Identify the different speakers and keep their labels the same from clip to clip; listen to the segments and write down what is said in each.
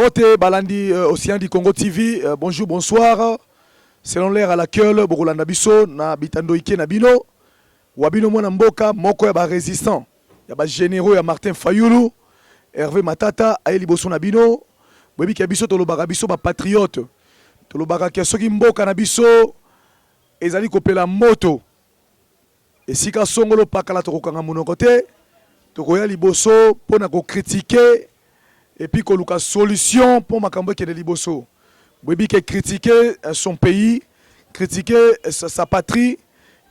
Speaker 1: Mbote balandi Océan du Congo TV, bonjour, bonsoir. Selon l'heure à laquelle bokolanda biso na bitando ike na bino, wa bino mwana mboka moko ya ba résistants, ya ba généraux ya Martin Fayulu, Hervé Matata aye liboso na bino. Boyebi ke biso tolobaka, biso ba patriotes, tolobaka ke soki mboka na biso ezali kopela moto, esika songolo pakala, tokokanga monoko te, tokoya liboso mpona kocritiquer et puis koluka solution mpo makambo ekende liboso. Boyebi ke critiquer son pays, critiquer sa patrie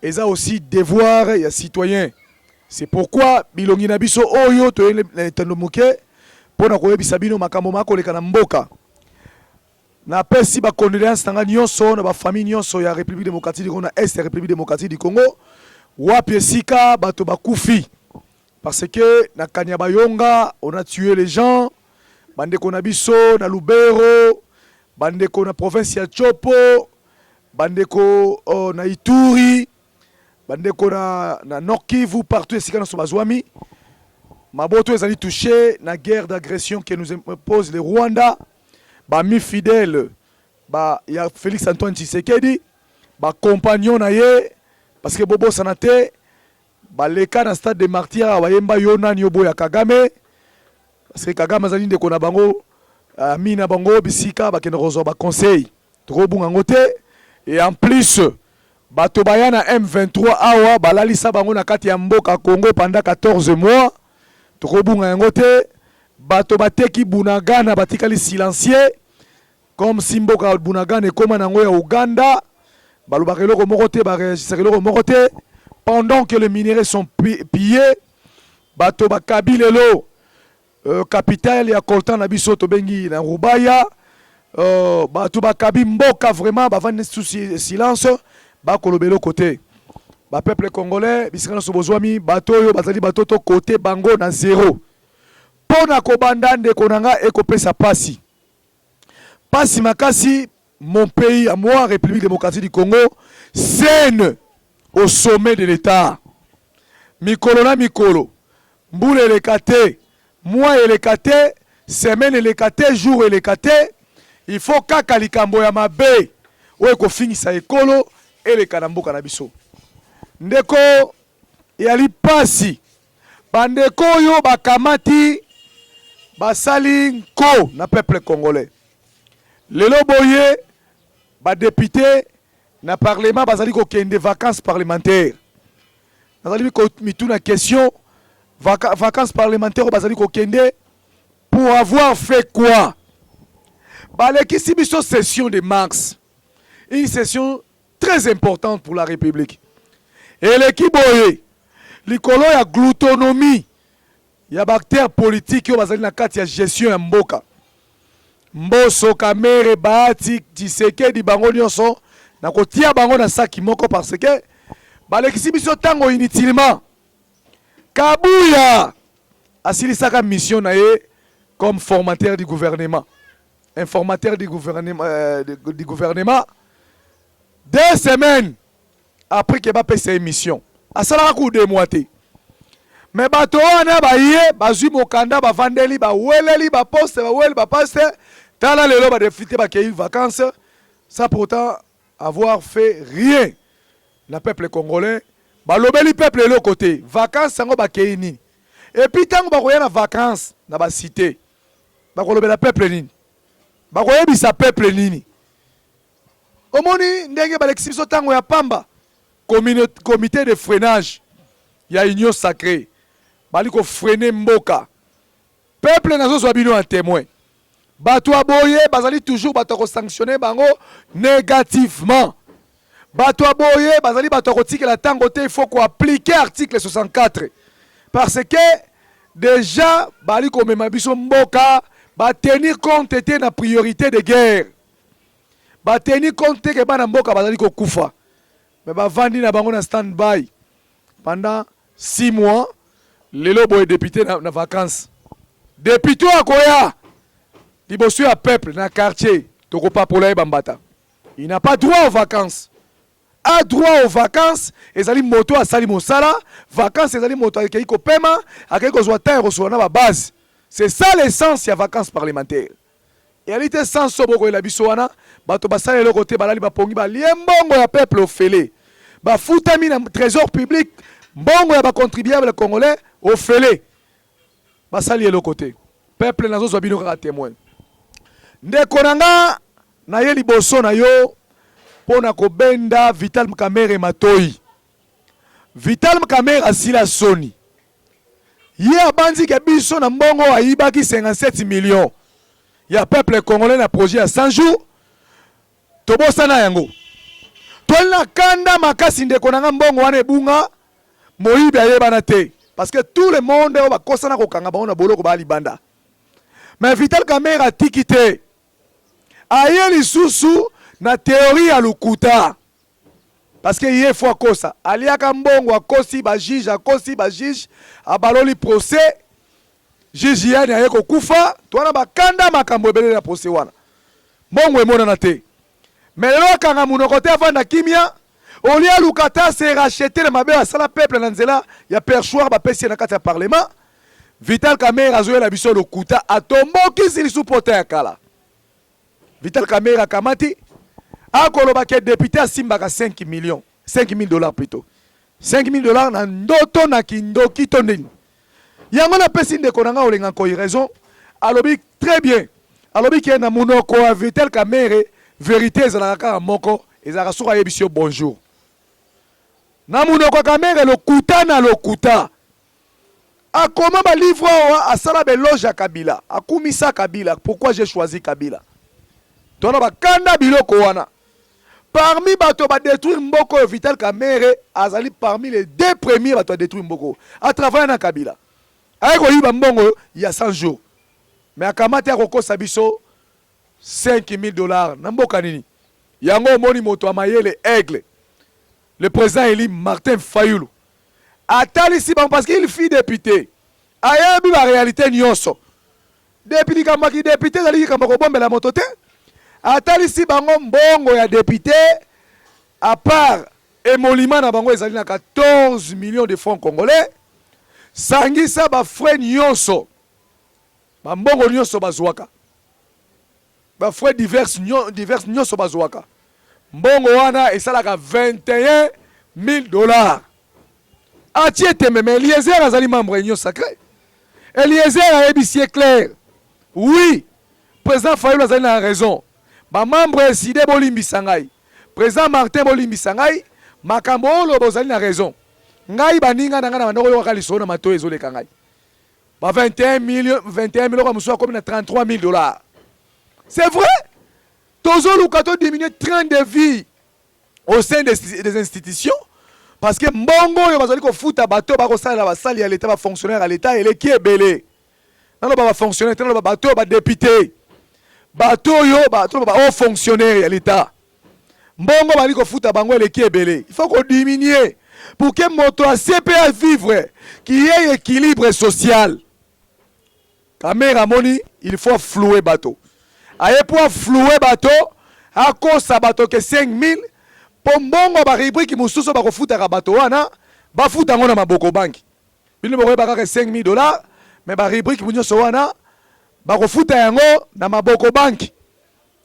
Speaker 1: eza aussi devoir ya citoyen. C'est pourquoi bilongi na biso oyo toyeli na etando moke mpona koyebisa bino makambo makoleka na mboka. Napesi bacondoléance na ngai nyonso na bafamille nyonso ya République démocratique du Congo, na est ya République démocratique du Congo, wapi esika bato bakufi, parce que na Kanyabayonga on a tué les gens, bandeko na biso na Lubero, bandeko na province ya Tshopo, bandeko na Ituri, bandeko na Nord Kivu, partout esika nyonso bazwami maboto ezali touché na guerre d'agression que nous impose le Rwanda. Bami fidèle ba ya Félix Antoine Tshisekedi, bacompagnon na ye, parce que bobosana te, baleka na Stade de Martyr, bayemba "Yo nani oboya Kagame", parce que Kagame azali ndeko na bango, ami na bango, bisika bakende kozwa baconseil, tokobunga yango te. Et en plus, bato baya na M23 awa, balalisa bango na kati ya mboka Congo pendant 14 mois, tokobunga yango te. Bato bateki Bunagana, batikali silencieux, comme si mboka Bunagana ekóma nango ya Uganda. Balobaka eloko moko te, baréagisaka eloko moko te, pendant que les minéraux sont pillés. Bato bakabi lelo capitale ya coltan na biso tobengi na Rubaya. Bato bakabi mboka vraiment, bavandi sous silence, bakoloba eloko te. Bapeuple congolais, bisika nyonso bozwami, bato oyo bazali bato tokote bango na zéro. Mpo na kobanda, ndeko na nga, ekopesa pasi, pasi makasi. Mon pays à moi, République démocratique du Congo, scène au sommet de l'État, mikolo na mikolo, mbula eleka te, mois eleka te, semaine eleka te, jour eleka te, il faut kaka likambo ya mabe oyo ekofingisa ekolo eleka na mboka na biso. Ndeko, eyali pasi, bandeko oyo bakamati, basali nko na peuple congolais. Lelo boye badéputé na parlement bazali kokende vacances parlementaire. Nazali mituna question: vacances parlementaire oyo bazali kokende pour avoir fait quoi? Balekisi biso session de mars, une session très importante pour la République. Eleki boye likolo ya gloutonomie ya baacteur politique oyo bazali na kati ya gestion ya mboka: Mboso, Kamerhe, Bahati, Tshisekedi, bango nyonso na kotia bango na saki moko, parce que balekisi biso ntango inutilement. Kabuya asilisaka mission na ye comme formateur du gouvernement, informateur du gouvernement. 2 semaines après ke bapesa ye mission, asalaka ku 2 mois te, me bato wana baye bazwi mokanda, bavandeli, baweleli baposte, baweli baposte. Tala lelo badéputé bakei vacances sans pourtant avoir fait rien na peuple congolais. Balobeli peuple eloko te. Vacances yango bakei nini? Et puis ntango bakoya na vacances na bacité, bakolobela peuple nini? Bakoyebisa peuple nini? Omoni ndenge balekisi biso ntango ya pamba. Comité de freinage ya Union sacrée bali kofreiner mboka. Peuple, nazozwa bino ya témoin. Bato ya boye bazali toujours bato ya kosanctionner bango négativement. Bato ya boye bazali bato ya kotikela ntango te. Il faut koappliquer article 64, parce que déjà bali komema biso mboka, batenir compte te na priorité de guerre, batenir compte te ke bana mboka bazali kokufa, me bavandi na bango na stand by pendant 6 mois. Lelo boye député na vacances. Député oyo akoya liboso ya peuple na quartier, tokopapola ye bambata. Il n'a pas droit aux vacances. A droit aux vacances ezali moto asali mosala. Vacances ezali moto akei kopema, akei kozwa temps ya kosola na babase. C'est ça l'essence ya vacances parlementaire. Eyali te sans bokoyela biso wana. Bato basala eloko te, balali bapongi, balie mbongo ya peuple ofele, bafutami na trésor public, mbongo ya bacontribuable congolais ofele, basali eloko te. Peuple, nazozwa bino kaka témoin. Ndeko na nga, naye liboso na yo mpo na kobenda Vital Kamerhe matoi. Vital Kamerhe asila soni. Ye abanzike biso na mbongo ayibaki 57 millions ya peuple congolais na projet ya 100 jours. Tobosana yango, twali na kanda makasi. Ndeko na nga, mbongo wana ebunga, moyibi ayebana te, parce que tout le monde oyo bakosana kokanga bango na boloko baya libanda. Mais Vital Kamerhe atiki te, aye lisusu na théorie ya lokuta, parce que ye faut akosa. Aliaka mbongo, akosi bajuge, akosi bajuge, abaloli procès, juge yani aye kokufa. To wana bakanda makambo ebele na procès wana, mbongo emonana te. Mais lelo akanga monoko te, avanda kimia. Olia aluka ta se racheter na mabe asala peuple na nzela ya perchoir bapesi ye na kati ya parlement. Vital Kamerhe azoyela biso lokuta, atombokisi lisu pota ya kala. Vital Kamerhe akamati, akoloba ke député asimbaka 5 millions, 5000 $ plutôt, 5000 $ na ndoto na kindoki to ndeni. Yango napesi ndeko na nga Olenga Nkoi raison. Alobi très bien, alobi ke na monoko ya Vital Kamerhe, vérité ezalaka kaka moko, ezalaka soki ayebisi yo bonjour. Na monoko ya Kamerhe, lokuta na lokuta. Akoma balivre awa, asala baéloge ya Kabila, akumisa Kabila. Pourquoi j'ai choisi Kabila? Tona bakanda biloko wana. Parmi bato badétruire mboka oyo, Vital Kamerhe azali parmi les deux premiers bato badétruire mboka oyo. Atravaille na Kabila, aye koyiba mbongo ya 100 jours, mais akamati, akokosa biso 5000 $ na mboka nini? Yango omoni moto ya mayele, aigle, le président élu Martin Fayulu, atalisi bango, parce qu'il fut député, ayebi baréalité nyonso. Depuis likambo ya kidéputé ezali likambo ya kobombela moto te. Atalisi bango mbongo ya député, à part émolument na bango, ezali na 14 millions de francs congolais. Sangisa bafrais nyonso, bambongo nyonso bazwaka, bafrais divers, divers nyonso bazwaka, mbongo wana esalaka 21 000 $. Atie tembe, mais Eliezer azali membre ya Union sacrée. Eliezer ayebisi ye clair: oui, président Fayulu azali na raison. Bamembre ECiDé, bolimbisa ngai. Président Martin, bolimbisa ngai. Makambo oyo bozali na raison. Ngai, baninga na ngai na bandoko, oyokaka lisolo na matoi, ezoleka ngai ba 21 millions, 21 millions mosusu akomi na 33 000 $. C'est vrai, tozoluka todiminue train de vie au sein des institutions, parce que mbongo oyo bazali kofuta bato bakosalela, basali ya leta, bafonctionnaire ya leta, eleki ebele. Naloba bafonctionnaire te, naloba bato oyo badéputé, bato oyo toloba bahaut fonctionnaire ya leta, mbongo bali kofuta bango eleki ebele. Il faut kodiminuer pour que moto asie mpe avivre, qu'il y ait équilibre social. Kamerhe amoni il faut flouer bato, aye mpo aflouer bato, akosa bato ke 5000, mpo mbongo barubrique mosusu bakofutaka bato wana, bafuta yango na maboko banki. Bino bokoyeba kaka 5000 $, mais barubrique nyonso wana bakofuta yango na maboko banki.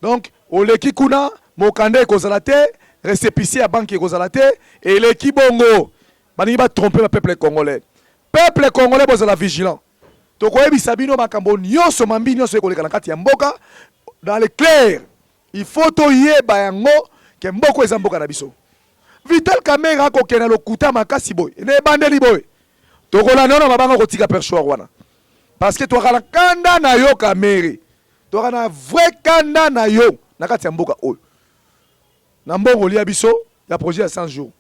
Speaker 1: Donc oleki kuna, mokanda ekozala te, récépissé ya banki ekozala te. Eleki bongo, balingi batrompe bapeuple congolais. Peuple congolais, bozala vigilant. Tokoyebisa bino makambo nyonso, mambi nyonso ekoleka na kati ya mboka dans le clair. Il faut toyeba yango ke mboka eza mboka na biso. Vital Kamerhe akokende lokuta makasi boye na ebandeli boye, tokolanda wana mabanga kotika perchoir wana, parce que toka na kanda na yo Kamerhe, toka na vrai kanda na yo na kati ya mboka oyo. Na mbongo olia biso ya projet ya 100 jours,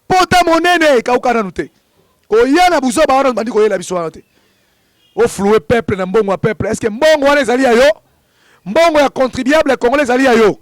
Speaker 1: pota monene ekauka nanu te. Koya na buzoba wana bandi koyela biso wana te, oflouer peuple na mbongo ya peuple. Est ce que mbongo wana ezali ya yo? Mbongo ya contribuable congolais ezali ya yo?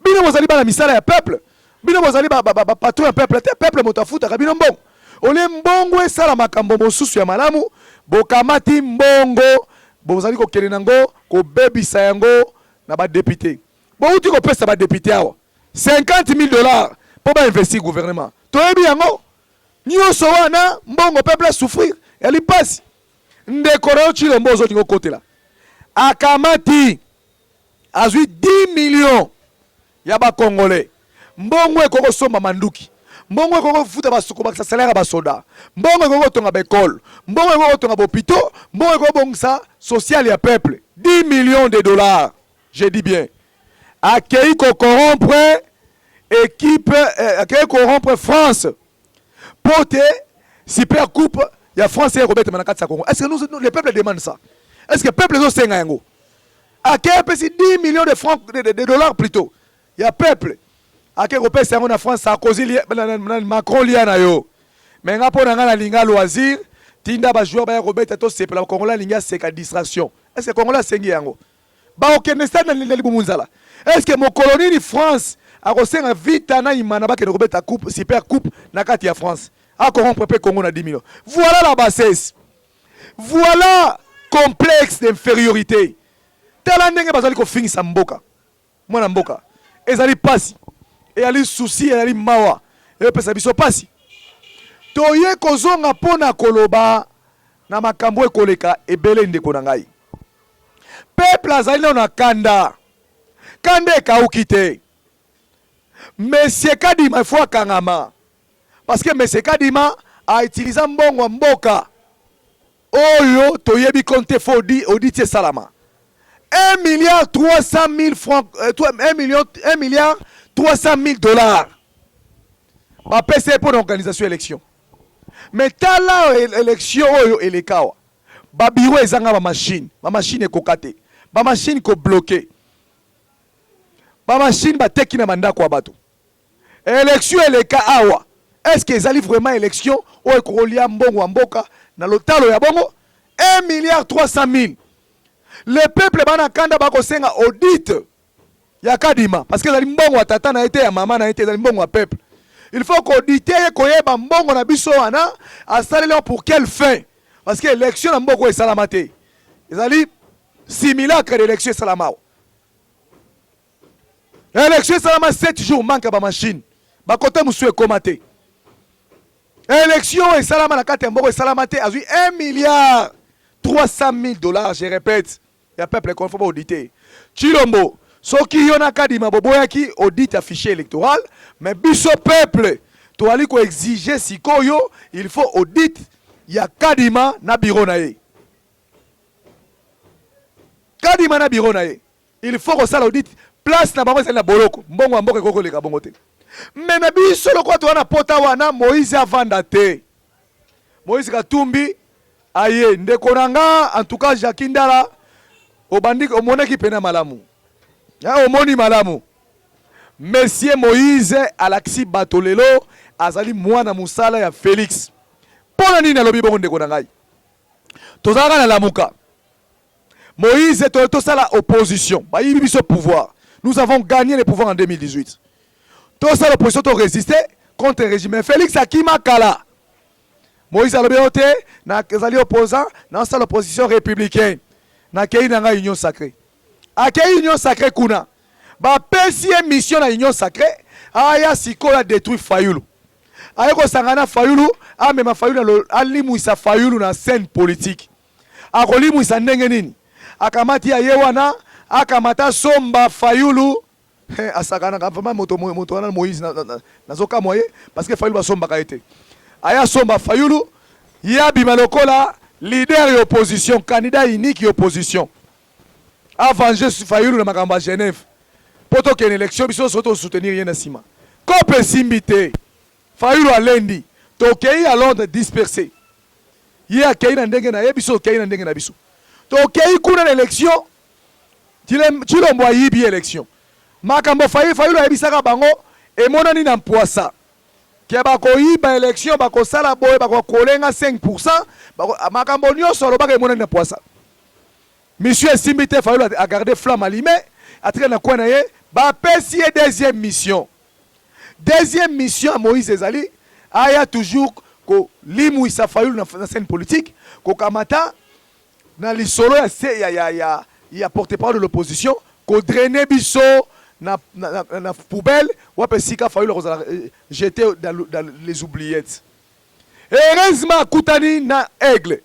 Speaker 1: Bino bozali bana misala ya peuple, bino bozali bapatron ya peuple te. Peuple moto afutaka bino mbongo. Olie mbongo, esala makambo mosusu ya malamu. Bokamati mbongo, bozali kokende nango kobebisa yango na badéputé. Bouti kopesa badéputé awa 50 000 $ mpo bainvestir gouvernement. Toyebi yango nyonso wana, mbongo peuple asouffrir, yali mpasi. Ndeko na yo Tshilombo ozolinga okotela, akamati. Azwi 10 millions ya ba Congolais. Mbongo ekoki kosomba manduki, mbongo ekoki kofuta kobakisa salaire ya basoda, mbongo ekoki kotonga ba école, mbongo ekoki kotonga ba hôpitaux, mbongo ekoki kobongisa social ya peuple. 10 millions de dollars, je dis bien. Akei kocorrompre équipe, akei corrompre France po te super coupe ya France ekobetama na kati ya Congo. Est-ce que nous, le peuple demande ça? Est-ce que peuple ezosenga yango? Akei, apesi 10 millions de francs, de dollars plutôt, ya peuple, ake kopesa yango na France. Sarkozy, Macron, lia na yo. Me nga, mpo na nga, nalinga loisir. Tinda bajoueur baya kobeta, tosepela. Congolais alingi aseka, distraction. Est ce que Congolais asengi yango? Bakokende stade na libumu nzala. Est ce que mokolo nini France akosenga Vita na Imana bakende kobeta coupe, super coupe na kati ya France? Acorrompre mpe Congo na 10 millions. Voilà la bassesse, voilà complexe d'infériorité. Tala ndenge bazali kofingisa mboka. Mwana mboka, ezali pasi, ezali souci, ezali mawa, eyopesa biso pasi. Toye kozonga mpo na koloba na makambo ekoleka ebele. Ndeko na ngai, peuple azali nano na kanda, kanda ekauki te. Monsieur Kadima, il faut akangama, parce que monsieur Kadima autiliser mbongo ya mboka oyo toyebi compte. Faut audit esalama. 1 milliard 300 000 francs, 1 million, 1 milliard 300 000 dollars bapesa ye mpo na organisation élection. Mais tala élection oyo eleka awa, babureau ezanga bamachine, bamachine ekoka te, bamachine kobloquer, bamachine bateki na bandako ya bato. Élection eleka awa, est ce que ezali vraiment élection oyo ekokolia mbongo ya mboka na lotalo ya bongo, 1 milliard 300 000? Le peuple bana kanda, bakosenga audit ya Kadima, parce que ezali mbongo ya tata na ye te, ya mama na ye te, ezali mbongo ya peuple. Il faut koauditer ye, koyeba mbongo na biso wana asaleli yango pour quelle fin, parce que élection na mboka oyo esalama te, ezali simulacre d'élection esalama awa. Élection esalama 7 jours, manque ya bamachine, bakote mosusu ekóma te. Élection esalama na kati ya mboka esalama te. Azwi 1 milliard 300 000 dollars, je répète, ya peuple. Faut baauditer Tshilombo. Soki yo na Kadima boboyaki audit ya fichier électoral, mais biso peuple toali koexiger sikoyo, il faut audit ya Kadima na bureau na ye. Kadima na bureau na ye, il faut kosala audit. Place na bango ezali na boloko. Mbongo ya mboka ekoki koleka bongo te. Me na biso lokola toza na pota wana, Moïse avanda te. Moïse Katumbi aye, ndeko na nga. En tout cas, Jacques Ndala, obandi omonaki pena malamu, omoni malamu. Monsieur Moïse alakisi bato lelo azali mwana mosala ya Félix. Mpo na nini alobi bongo? Ndeko na ngai, tozalaka na Lamuka. Moïse, tosala opposition, bayibi biso pouvoir. Nous avons gagné le pouvoir en 2018. Tosala opposition, torésister contre régime. Félix akima kala. Moïse alobi oyo te, nazali opposant, nasala opposition républicaine, nakei na ngai Union sacrée. Akei Union sacrée, kuna bapesi ye mission na Union sacrée. Aya sikoyo adétruire Fayulu. Aye kosanga na Fayulu, amema Fayulu, alimwisa Fayulu na scène politique. Akolimwisa ndenge nini? Akamati aye wana, akamata somba Fayulu. Asakanaka vraiment moto, moto wana Moïse, nazokamwa ye, parce que Fayulu basombaka ye te. Aya somba Fayulu, ye abima lokola leader ya opposition, candidat unique ya opposition, avenger Fayulu na makambo ya Genève mpo tokende élection, biso nyonso tosoutenir ye na nsima. Kope esimbi te, Fayulu alendi, tokei à Londres dispersé. Ye akei na ndenge na ye, biso tokei na ndenge na biso. Tokei kuna na élection, Tshilombo ayibi élection. Makambo Fayulu ayebisaka bango emonani na mpwasa ke bakoyiba élection, bakosala boye, bakokolenga 5. Makambo nyonso alobaka emonani na mpwasa. Mission esimbi te. Fayulu agarder flamme allumée, atikali na coin na ye. Bapesi ye deuxième mission. Deuxième mission ya Moïse ezali aya toujours kolimwisa Fayulu na scène politique, kokamata na lisolo ya, se, ya, ya, ya, ya porte-parole de l'opposition, kodrainer biso na poubelle wapi esika Fayulu akozala jeté dans les oubliettes. Heureusement akutani na Aigle.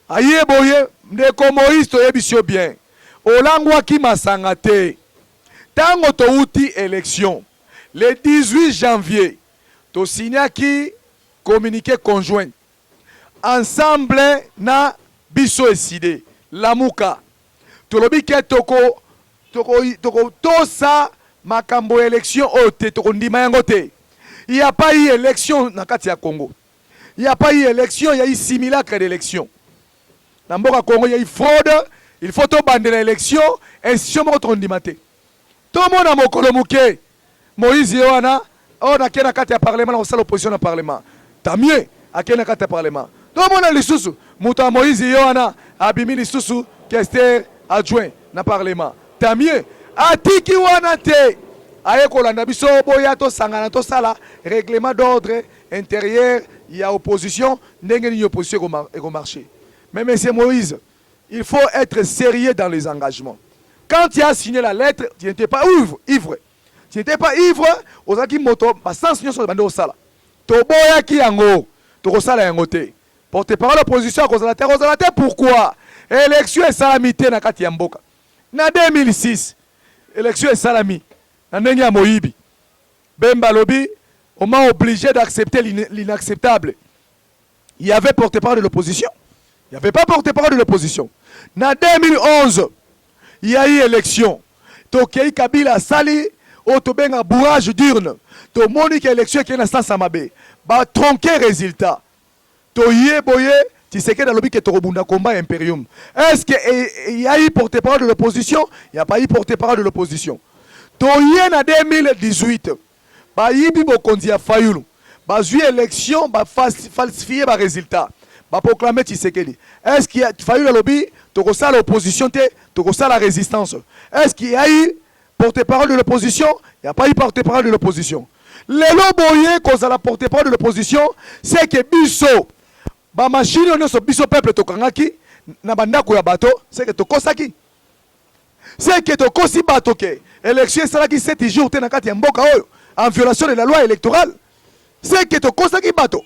Speaker 1: Aye boye: "Ndeko Moïse, toyebisi yo bien, Olangwaki masanga te. Tango towuti election le 18 janvier, tosignaki communique conjoint ensemble na biso ECIDE, Lamuka. Tolobi ke toko toko tokotosa makambo ya election oyo te, tokondima yango te. Il y a pas eu election na kati ya Congo. Il y a pas eu election, il y a eu simulacre d'election. Na mboka Congo il y a eu fraude, il faut tobandela election, institution moko tokondima te. Tomona mokolo moke Moïse ye wana oyo nake na kati ya parlement na kosala opposition na parlement. Tant mieux, ake na kati ya parlement. Tomona lisusu moto ya Moïse ye wana abimi lisusu questeur adjoint na parlement. Tant mieux, atiki wana te aye kolanda biso boya tosangana tosala règlement d'ordre intérieur ya opposition ndenge nini opposition ekomarcher. Mais monsieur Moïse, il faut être sérieux dans les engagements. Quand tu as signé la lettre, tu n'étais pas ivre, ivre. Tu n'étais pas ivre, ozalaki moto basens nyonso bande osala. Toboyaki yango, tokosala yango te. Porte-parole opposition akozala te, akozala te pourquoi? Élection esalami te na kati ya mboka. Na 2006, élection esalami na ndenge ya moyibi. Bemba alobi, on m'a obligé d'accepter l'inacceptable. Il y avait porte-parole de l'opposition. Il n'y avait pas porte-parole de l'opposition. Na 2011, il y a eu élection. Tokei Kabila asali oyo tobenga bourrage d'urne. Tomoni ke élection ekei na sens ya mabe. Batronquer résultat. Toye boye, Tshisekedi alobi ke tokobunda combat imperium. Est-ce que il y a eu porte-parole de l'opposition? Il n'y a pas eu porte-parole de l'opposition. Toye na 2018, bayibi bokonzi ya Fayulu. Bazwi élection, bafalsifier ba résultat. Baproclamer Tshisekedi. Est-ce qu'il y a Fayulu alobi tokosala opposition te, tokosala résistance. Est-ce qu'il y a eu porte-parole de l'opposition? Il n'y a pas eu porte-parole de l'opposition. Lelo boye kozala porte-parole de l'opposition, c'est que biso bamachine oyo nyonso biso peuple tokangaki na bandako ya bato, c'est que tokosaki, c'est que tokosi bato ke élection esalaki 7 jours te na kati ya mboka oyo, en violation de la loi électorale. C'est que tokosaki bato.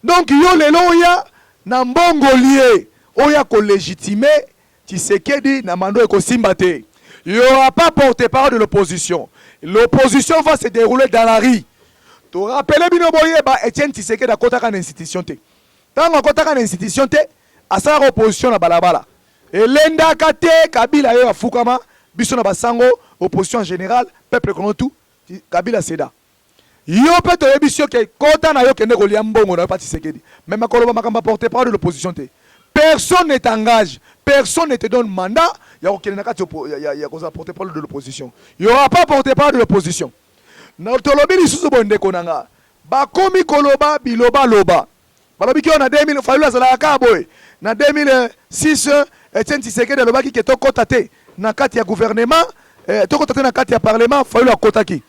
Speaker 1: Donc yo lelo oya na mbongo lie oya kolégitimer Tshisekedi na mando, ekosimba te. Il n'y aura pas porte-parole de l'opposition. L'opposition va se dérouler dans la rue. Torappeler bino, boyeba, Etienne Tshisekedi akotaka na institution te. Ntango akotaka na institution te, asalaka opposition na balabala, elendaka te. Kabila oyo afukama biso na basango, opposition en général, peuple kongo tout, Kabila céda. Yo mpe toyebi si oke kota na yo, kende kolia mbongo na yo pa Tshisekedi. Mais makoloba makambo ya porte-parole de l'opposition te. Personne ne t'engage, personne ne te donne mandat ya kokende na kati ya kozala porte-parole de l'opposition. Il y aura pas porte-parole de l'opposition. Na tolobi lisusu boye, ndeko na nga, bakomi koloba bilobaloba. Balobi ki oyo na 2000 Fayulu azalaka kaka boye. Na 2006, Etienne Tshisekedi alobaki ke tokɔta te na kati ya gouvernement, tokɔta te na kati ya parlement. Fayulu akɔtaki.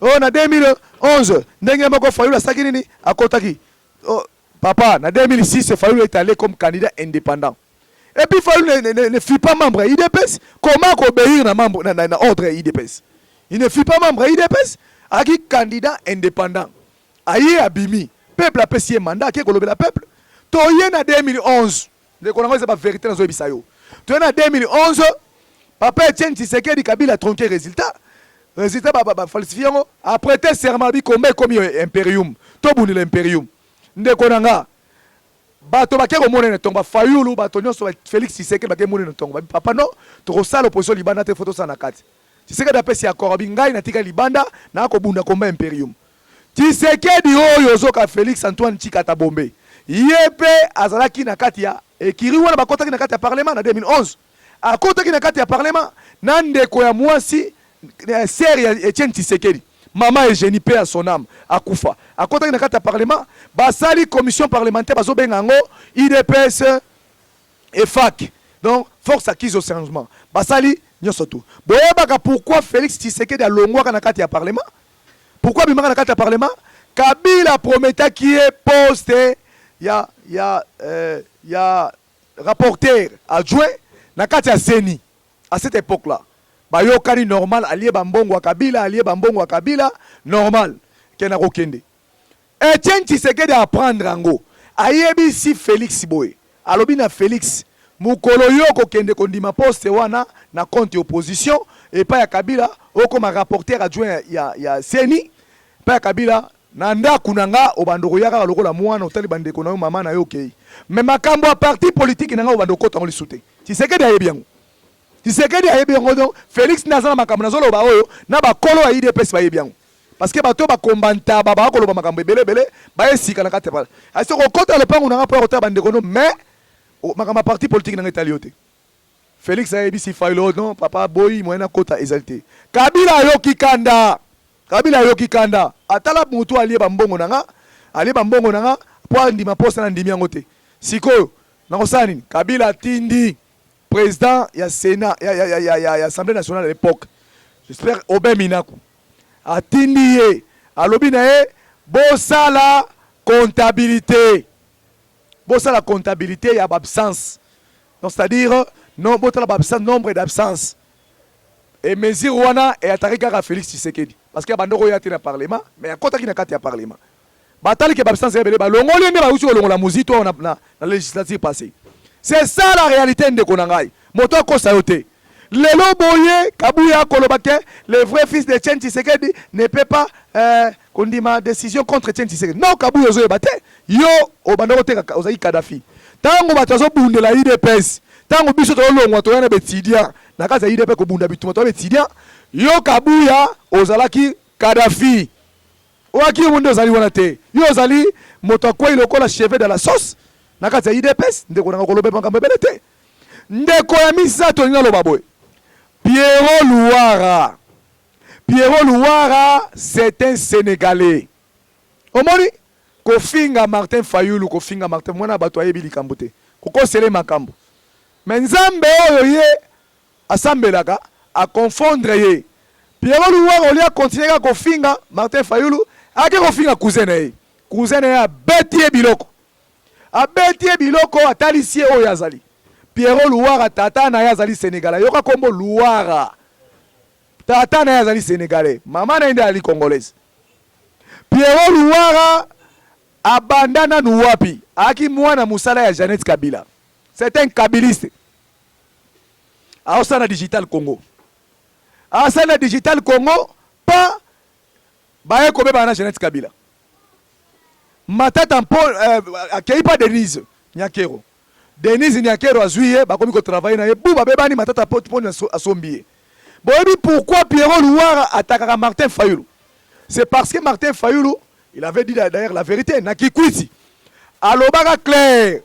Speaker 1: Oyo na 2011, ndenge moko Fayulu asalaki nini? Akɔtaki. Oh, papa, na 2006, Fayulu est allé comme candidat indépendant. Et puis Fayulu ne fut pas membre ya UDPS. Comment koobéir na membre na ordre ya UDPS? Il ne fut pas membre ya UDPS, azalaki candidat indépendant. Aye, abimi, peuple apesi ye mandat, ake kolobela peuple. Toye na 2011, ndeko nango, eza bavérité nazoyebisa yo. Toye na 2011, papa Etienne Tshisekedi, Kabila tronqué résultat, résultat bafalsifier yango. Aprêter serment, alobi komba ekomi imperium, tobundela imperium. Ndeko na nga, bato bake komona na ntongo, bafayulu, bato nyonso, Félix Tshisekedi, bake mona na ntongo, babi: "Papa, non, tokosala opposition libanda te, faut tosala na kati." Tshisekedi apesi accord, abi: "Ngai natika libanda, naa kobunda komba imperium." Tshisekedi oyo ozoka, Félix Antoine Tshikata Bombe, ye mpe azalaki na kati ya ekiri wana. Bakɔtaki na kati ya parlement na 2011, akɔtaki na kati ya parlement na ndeko ya mwasi, sœur ya Etienne Tshisekedi, mama Eugénie, mpe ya son âme, akufa. Akɔtaki na kati ya parlement, basali commission parlementaire, bazobenga yango UDPS EFAC, donc Force acquise au changement. Basali nyonso tu. Boyebaka pourquoi Félix Tshisekedi alongwaka na kati ya parlement? Pourquoi abimaka na kati ya parlement? Kabila prometaki ye poste ya rapporteur adjoint na kati ya CENI. À cette époque là bayokani normal, alie bambongo ya Kabila, alie bambongo ya Kabila normal, kenda kokende. Etienne Tshisekedi apprendre yango, ayebisi Félix boye, alobi na Félix: "Mokolo yo kokende kondima poste wana, na compte opposition epai ya Kabila, okoma rapporteur adjoint ya CENI epai ya Kabila. Na ndako na nga, obanda koya kaka lokola mwana, otali bandeko na yo, mama na yo, okei. Mais makambo ya parti politique na nga, obanda okota yango lisu te. Tshisekedi ayebi yango, Tshisekedi ayebi yango. Donc Félix nde aza na makambo nazoloba oyo na bakolo ya UDPS, bayebi yango, parce que bato bakomba ntaba, bakoloba makambo ebele ebele, bayesika na kati ya asi kokota lopango na nga mpo ya kotala bandeko. No, mais makambo ya parti politique na nga etali yo te. Félix ayebisi Fayulu: "Non papa, boyi moyen akota ezali te." Kabila ayoki kanda, Kabila ayoki kanda, atala motu alie bambongo na nga, alie bambongo na nga mpo andima mposa na ndimi yango te. Sikoyo nakosala nini? Kabila atindi président ya Sénat, ya Assemblée nationale à l'époque, j'espère Aubin Minaku, atindi ye, alobi na ye: "Bosala comptabilité, bosala comptabilité ya baabsence." Donc c'est-à-dire non, botala baabsence, nombre d'absence et mesure wana eyataki kaka Félix Tshisekedi, parce que bandoko oyo te na parlement, mais akɔtaki na kati ya parlement. Batali ke baabsence ebele, balongoli nde bauti kolongola Muzito oyo na législature passée. C'est ça la réalité, ndeko na ngai. Moto akosa yo te. Lelo boye Kabuya akoloba ke le vrai fils de Etienne Tshisekedi ne peut pas kondima décision contre Etienne Tshisekedi. Non, Kabuya, ozoyeba te. Yo obanda koteka, ozalaki Kadafi. Ntango bato bazobundela UDPS, ntango biso tolongwa, toya na baétudiant na kati ya UDPS kobunda bituma, toya baétudiant, yo Kabuya ozalaki Kadafi. Oyaki yo nde ozali wana te. Yo ozali moto akwei lokola cheveu dans la sauce na kati ya UDPS. Ndeko nanga, koloba makambo ebele te. Ndeko ya misato, olingi aloba boye: Pierrot Luwara. Pierrot Luwara, c'est un Sénégalais. Omoni kofinga Martin Fayulu, kofinga Martin, mwana bato ayebi likambo te, kokosele makambo. Mais Nzambe oyo ye asambelaka aconfondre ye. Pierrot Luwara, olia continue kaka kofinga Martin Fayulu, ake kofinga cousin na ye. Cousin na ye abeti ye biloko, abeti ye biloko, atalisi ye oyo azali. Pierrot Luwara, tata na ye azali Sénégalais. Yoka kombo Luwara, tata na ye azali Sénégalais, mama na ye nde azali Congolaise. Pierrot Luwara abanda nanu wapi? Ayaki mwana mosala ya Jeannette Kabila, c'est un kabiliste. Aosala na Digital Congo, asali na Digital Congo pa baye kobebana na Jeannette Kabila. Matata mpo akei pa Denise Nyakero. Denise Nyakero azwi ye, bakomi kotravailler na ye, bu babebani. Matata mponi asombi ye. Boyebi pourquoi Pierrot Luwara atakaka Martin Fayulu? C'est parce que Martin Fayulu, il avait dit d'ailleurs la vérité na Kikwiti. Alobaka clair,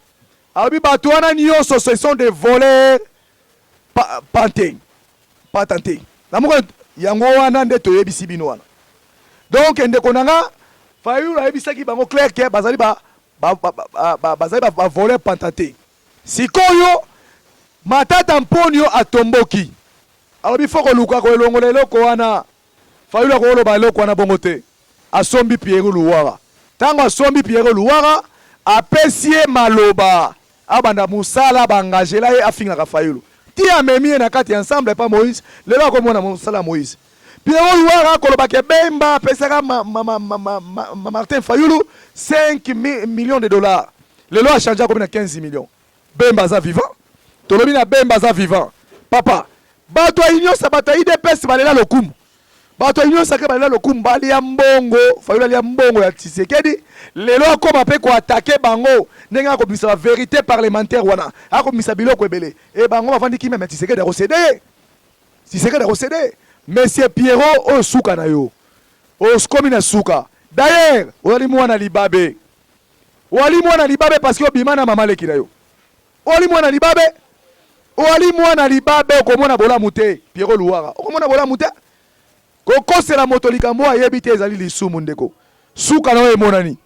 Speaker 1: alobi bato wana nyonso, ce sont des voleurs panté patenté. Na moko yango wana nde toyebisi bino wana. Donc ndeko na nga, Fayulu ayebisaki bango clair ke bazali bazali bavoleur patenté. Sikoyo Matata Mponio atomboki, alobi fo koluka koelongola eloko wana. Fayulu akoloba eloko wana bongo te. Asombi Pierre Luwara. Ntango asombi Pierre Luwara, apesi ye maloba, abanda mosala, baengagela ye afingaka Fayulu ti amemi ye na kati ya Ensemble epa Moïse. Lelo akomona mosala ya Moïse. Pierre Luwara akolobaka Bemba apesaka ma Martin Fayulu 5 millions de dollars. Lelo achange, akomi na 15 millions. Bemba aza vivant, tolobi na Bemba aza vivant. Papa, bato ya nyonso, bato ya UDPS balela lokumu, bato ya Union sacrée balela lokumu, balia mbongo. Fayulu alia mbongo ya Tshisekedi. Lelo akóma mpe koattaquer bango ndenge akobimisa bavérité parlementaire wana, akobimisa biloko ebele e bango bafandi kimia. Mais Tshisekedi akocéder ye, Tshisekedi akocéder. Monsieur Pierrot, oyo suka na yo, okomi na suka. D'ailleurs ozali mwana libabe, ozali mwana libabe parce que obima na mama leki na yo. Ozali mwana libabe, ozali mwana libabe. Okomona bolamu te, Pierrot Luwara, okomona bolamu te. Kokosela moto likambo oyo ayebi te ezali lisumu. Ndeko, suka na oyo emonani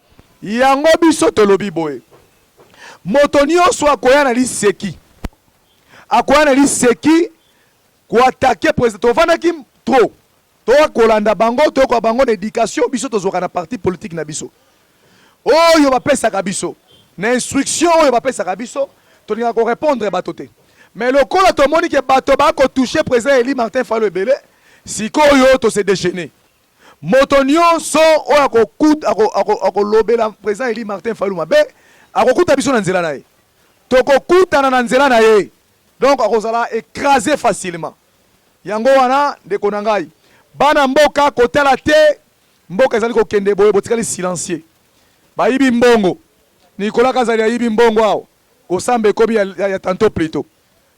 Speaker 1: yango. Biso tolobi boye: moto nyonso akoya na liseki, akoya na liseki koattaquer président, tovandaki trop, tokolanda bango, toyoka bango na éducation. Biso tozwaka na parti politique na biso oyo bapesaka biso, na instruction oyo bapesaka biso, tolingaka korépondre bato te. Mais lokola tomoni ke bato bakotoucher président élu Martin Fayulu ebele, sikoyo tose déchaîner. Moto nyonso oyo akolobela président élu Martin Fayulu mabe, akokuta biso na nzela na ye, tokokutana na nzela na ye. Donc akozala écrasé facilement. Yango wana, ndeko na ngai, bana mboka, kotala te mboka ezali kokende boye, botikali silencieux. Bayibi mbongo, Nicolas Kazadi ayibi mbongo awa, kosamba ekomi ya tantôt plutôt.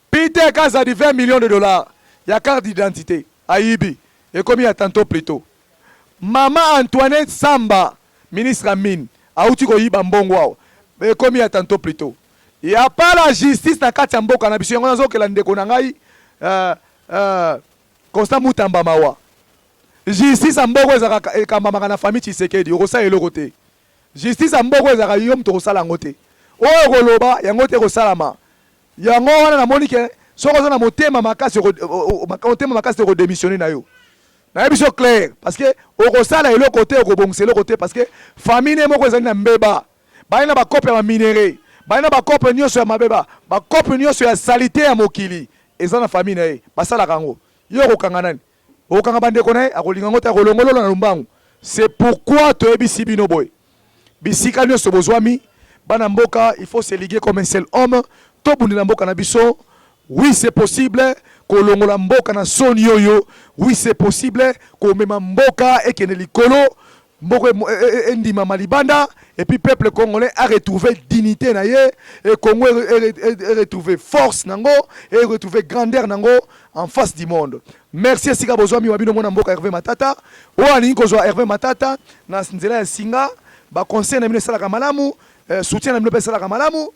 Speaker 1: Peter Kazadi, 20 millions de dollars ya carte d'identité ayibi, ekomi ya tantôt plutôt. Mama Antoinette Samba, ministre ya mine, auti koyiba mbongo awa, ekomi ya tantôt plutôt. Ya pas la justice na kati ya mboka na biso. Yango nazokela ndeko na ngai Constant Mutamba mawa. Justice ya mboka ezalaka ekambamaka na famille Tshisekedi. Okosala eloko te. Justice ya mboka ezalaka yo moto okosala yango te. Oyo koloba yango te, kosalama yango wana. Namoni ke soki oza na motema makasi, motema makasi te, okodémissionner na yo. Nayebi so clair, parce que okosala eloko te, okobongisa eloko te, parce que famille ne moko ezali na mbeba. Baye na bakope ya baminerais, baye na bakope nyonso ya mabeba, bakope nyonso ya saleté ya mokili eza na famille na ye. Basalaka yango. Yo okokanga nani? Okokanga bandeko na ye, akolinga yango te, akolongolola na lombangu. C'est pourquoi toyebisi bino boye: bisika nyonso bozwami, bana mboka, il faut se liguer comme un seul homme, tobundela mboka na biso. Oui, c'est possible kolongola mboka na soni oyo. Oui, c'est possible komema mboka ekende likolo, mboka endimama libanda, et puis peuple congolais a retrouvé dignité na ye, et Congo e retrouvé force nango, e retrouvé grandeur nango en face du monde. Merci. Esika bozwami, wa bino mwana mboka Hervé Matata. Oyo alingi kozwa Hervé Matata na nzela ya singa, baconseil na bino esalaka malamu, soutien na bino mpe esalaka malamu: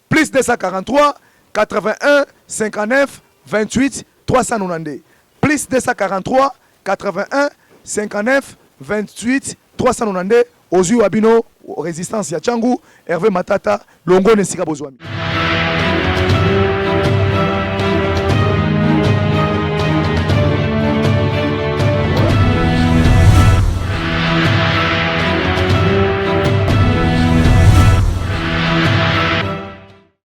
Speaker 1: plus 243 81 59 28 392, plus 243 81 59 28 392. Ozwi wa bino résistance ya Tshangu, Hervé Matata. Longone esika bozwami.